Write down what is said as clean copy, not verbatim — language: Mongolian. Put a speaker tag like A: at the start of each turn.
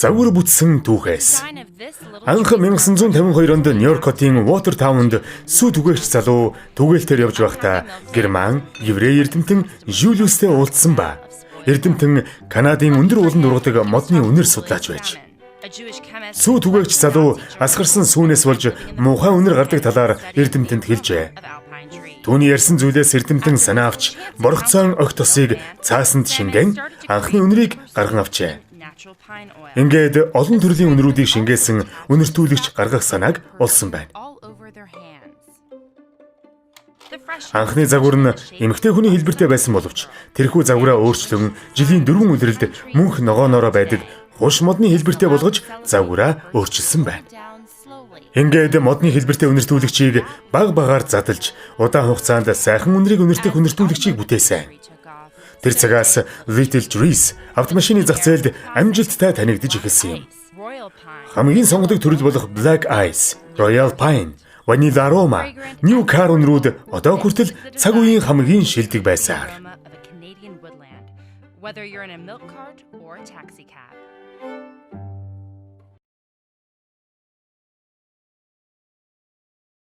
A: Загвар бүтсэн түүхээс. Анх 1952 онд Нью-Йорк хотын Уотертаунд сүү түгээгч залуу түгээлтээр явж байхдаа Герман, еврей эрдэмтэн Жюлиустэй уулзсан ба. Эрдэмтэн Канадын өндөр ууланд ургадаг модны үнэр судлаач байж. Сүү түгээгч залуу асгарсан сүүнээс болж муухай үнэр гардаг талаар эрдэмтэнд хэлжээ. Түүний ярьсан зүйлээс эрдэмтэн санаа авч борогцоон огт тосыг цаасанд шингэн анхны үнэрийг гарган авчээ. Ингээд олон төрлийн үнэрүүдийг шингээсэн үнэртүүлэгч гаргах санааг олсон байна. Анхны загвар нь эмэгтэй хүний хэлбэртэй байсан боловч тэрхүү загвараа өөрчлөн жилийн дөрвөн улиралд мөнх ногооноороо байдаг хуш модны хэлбэртэй болгож загвараа өөрчилсөн байна. Ингээд модны хэлбэртэй үнэртүүлэгчийг баг багаар задалж удаан хугацаанд сайхан үнэрийг үнэртэх үнэртүүлэгчийг бүтээсэн. Тэр цагаас Little Trees автомашины зах зээлд амжилттай танигдаж эхэлсэн юм. Хамгийн сонгодог төрөл болох Black Ice, Royal Pine, Vanilla Aroma, New Car үнэрүүд одоо хүртэл цаг үеийн хамгийн шилдэг байсаар.
B: Whether you're in a milk cart or a taxi cab.